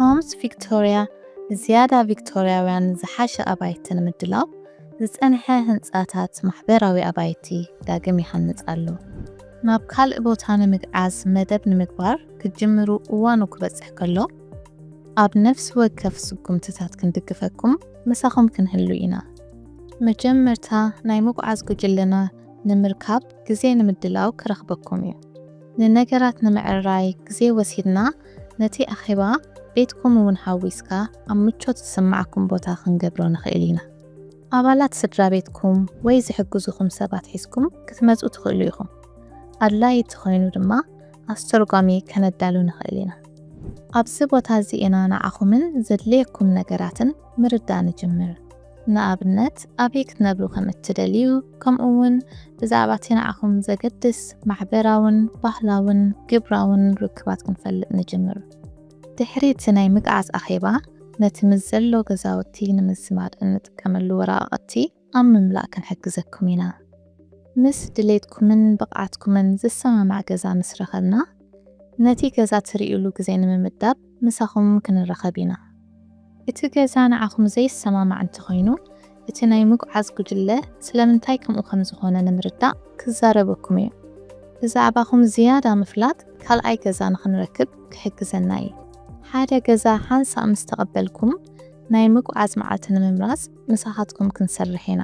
ሆምስ ቪክቶርያ ንዝያዳ ቪክቶርያውያን ዝሓሸ ኣባይቲ ንምድላው ዝጸንሐ ህንጻታት ማሕበራዊ ኣባይቲ ዳግም ይሃንጽ ኣሎ። ናብ ካልእ ቦታ ንምግዓዝ መደብ ንምግባር ክትጅምሩ እዋኑ ክበጽሕ ከሎ፣ ኣብ ነፍሲ ወከፍ ስጉምትታት ክንድግፈኩም ምሳኹም ክንህሉ ኢና። መጀመርታ ናይ ምጉዓዝ ጉጅለና ንምርካብ ግዜ ንምድላው ክረኽበኩም እዩ። ንነገራት ንምዕራይ ግዜ ወሲድና ነቲ ኣኼባ ቤትኩም እውን ሓዊስካ ኣብ ምቾት ዝስምዓኩም ቦታ ክንገብሮ ንኽእል ኢና። ኣባላት ስድራ ቤትኩም ወይ ዝሕግዙኹም ሰባት ሒዝኩም ክትመጹ ትኽእሉ ኢኹም። ኣድላዪ እንተኾይኑ ድማ ኣስተርጓሚ ከነዳሉ ንኽእል ኢና። ኣብዚ ቦታ እዚ ኢና ንዓኹምን ዘድልየኩም ነገራትን ምርዳእ ንጅምር። ንኣብነት፣ ኣበይ ክትነብሩ ከም እትደልዩ፣ ከምኡ እውን ብዛዕባ እቲ ንዓኹም ዘገድስ ማሕበራውን ባህላውን ግብራውን ርክባት ክንፈልጥ ንጅምር። ድሕሪ እቲ ናይ ምግዓዝ ኣኼባ፣ ነቲ ምስ ዘሎ ገዛውቲ ንምዝማድ እንጥቀመሉ ወረቓቕቲ ኣብ ምምላእ ክንሕግዘኩም ኢና። ምስ ድሌትኩምን ብቕዓትኩምን ዝሰማማዕ ገዛ ምስ ረኸብና፣ ነቲ ገዛ ትርእዩሉ ግዜ ንምምዳብ ምሳኹም ክንራኸብ ኢና። እቲ ገዛ ንዓኹም ዘይሰማማዕ እንተኾይኑ፣ እቲ ናይ ምጉዓዝ ጉጅለ ስለምንታይ ከምኡ ከም ዝኾነ ንምርዳእ ክዛረበኩም እዩ። ብዛዕባኹም ዝያዳ ምፍላጥ ካልኣይ ገዛ ንኽንረክብ ክሕግዘና እዩ። ሓደ ገዛ ሓንሳእ ምስ ተቐበልኩም፣ ናይ ምጉዓዝ መዓልቲ ንምምራጽ ምሳኻትኩም ክንሰርሕ ኢና።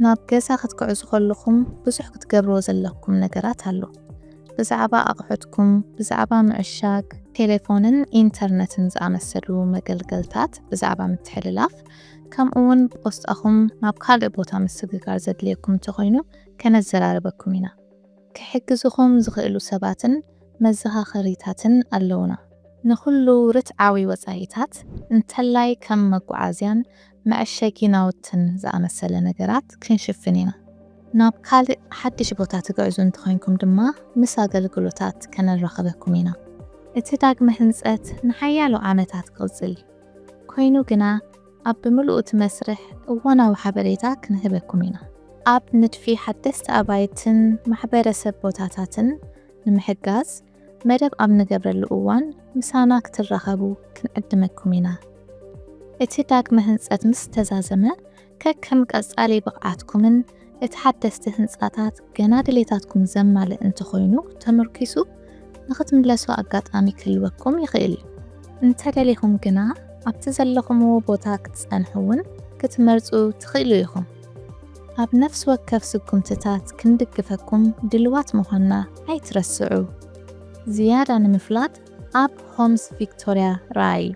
ናብ ገዛ ክትግዕዙ ከለኹም ብዙሕ ክትገብርዎ ዘለኩም ነገራት ኣሎ። ብዛዕባ ኣቑሑትኩም፣ ብዛዕባ ምዕሻግ፣ ቴሌፎንን ኢንተርነትን ዝኣመሰሉ መገልገልታት ብዛዕባ ምትሕልላፍ፣ ከምኡ እውን ፖስጣኹም ናብ ካልእ ቦታ ምስግጋር ዘድልየኩም እንተኾይኑ ከነዘራርበኩም ኢና። ክሕግዝኹም ዝኽእሉ ሰባትን መዘኻኸሪታትን ኣለዉና። ንኹሉ ርትዓዊ ወጻኢታት፣ እንተላይ ከም መጓዓዝያን መዐሸጊ ናውትን ዝኣመሰለ ነገራት ክንሽፍን ኢና። ናብ ካልእ ሓድሽ ቦታ ትግዕዙ እንተኾይንኩም ድማ ምስ ኣገልግሎታት ከነራኽበኩም ኢና። እቲ ዳግመ ህንጸት ንሓያሎ ዓመታት ክቕጽል ኮይኑ ግና ኣብ ብምልኡ እቲ መስርሕ እዋናዊ ሓበሬታ ክንህበኩም ኢና። ኣብ ንድፊ ሓደስቲ ኣባይትን ማሕበረሰብ ቦታታትን ንምሕጋዝ መደብ ኣብ ንገብረሉ እዋን ምሳና ክትራኸቡ ክንዕድመኩም ኢና። እቲ ዳግመ ህንጸት ምስ ተዛዘመ፣ ከከም ቀጻሊ ብቕዓትኩምን እቲ ሓደስቲ ህንጻታት ገና ድሌታትኩም ዘማልእ እንተኾይኑ ተመርኪሱ ንኽትምለሱ ኣጋጣሚ ክህልወኩም ይኽእል እዩ። እንተደሊኹም ግና ኣብቲ ዘለኹምዎ ቦታ ክትጸንሑ እውን ክትመርጹ ትኽእሉ ኢኹም። ኣብ ነፍሲ ወከፍ ስጉምትታት ክንድግፈኩም ድልዋት ምዃንና ኣይትረስዑ። ዝያዳ ንምፍላጥ ኣብ ሆምስ ቪክቶርያ ረኣዩ።